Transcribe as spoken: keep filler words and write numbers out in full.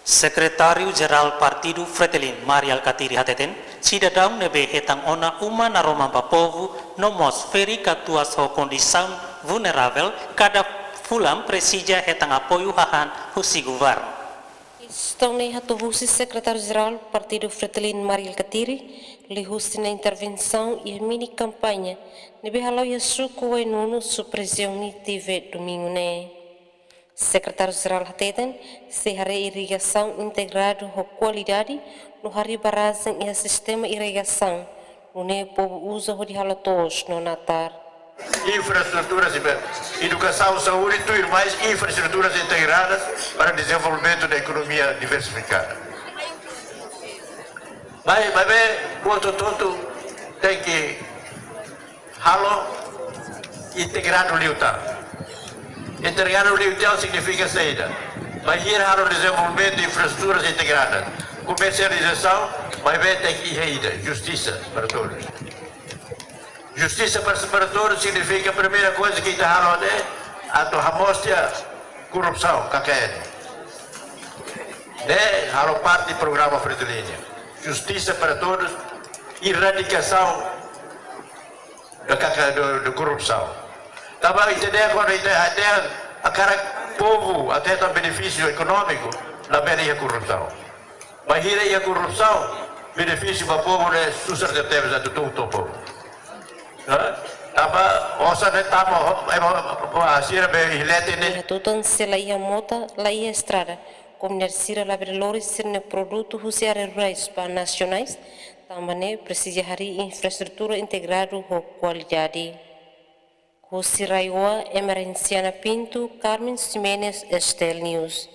Sekretáriu Jerál Partidu Fretilin, Mari Alkatiri hateten, sidadaun ne'ebé hetan ona uma naroman ba povu, no mós feri katuas ho kondisaun vulneravel, kada fulan presiza hetan apoiu hahán husi governu. Kestaun ne'e hato'o husi Sekretáriu Jerál Partidu Fretilin, Mari Alkatiri, liuhusi nia intervensaun iha mini kampaña ne'ebé hala'o iha suku Wainunu, Suprezíu Nitibe, domingu ne'e. Sekretáriu Jerál hateten, sei haree irrigasaun integradu ho kualidade no harii barrajen iha sistema irrigasaun, nune'e povu uza hodi halo to'os no natar. Infraestruturas, edukasaun, saúde, tudo mais infraestruturas integradas para desenvolvimento da economia diversificada. Mas, mas bem, o outro tonto tem que halo integradu liután. Integradu liután signifika saida? Bainhira halo dezenvolvimentu infraestruturas integradas, komersializasaun, maibé tenke iha ida, justisa para todos. Justisa para, para todos signifika primeira coisa que ita halo ne'e atu hamoos tiha korrupsaun, K K N. Ne'e halo parte programa Fretilin nian. Justisa para todos, erradikasaun da K K, do, do korrupsaun. Tanba ita dehan, kuandu ita dehan hakarak povu atu hetan benefísiu ekonómiku, labele iha korrupsaun. Bainhira iha korrupsaun, benefísiu ba povu ne'e susar tebetebes atu tun to'o povu. Hã? Tanba osan ne'e tama, ema, ema sira be iha leten ne'e. Iha tutan, se la iha mota, la iha estrada, komunidade sira labele lori sira-nia produtu husi área rurais ba nasionais, tanba ne'e presiza harii infraestrutura integradu ho kualidade. Husi RAEOA, Emerenciana Pinto, Carmen Ximenes, STL News.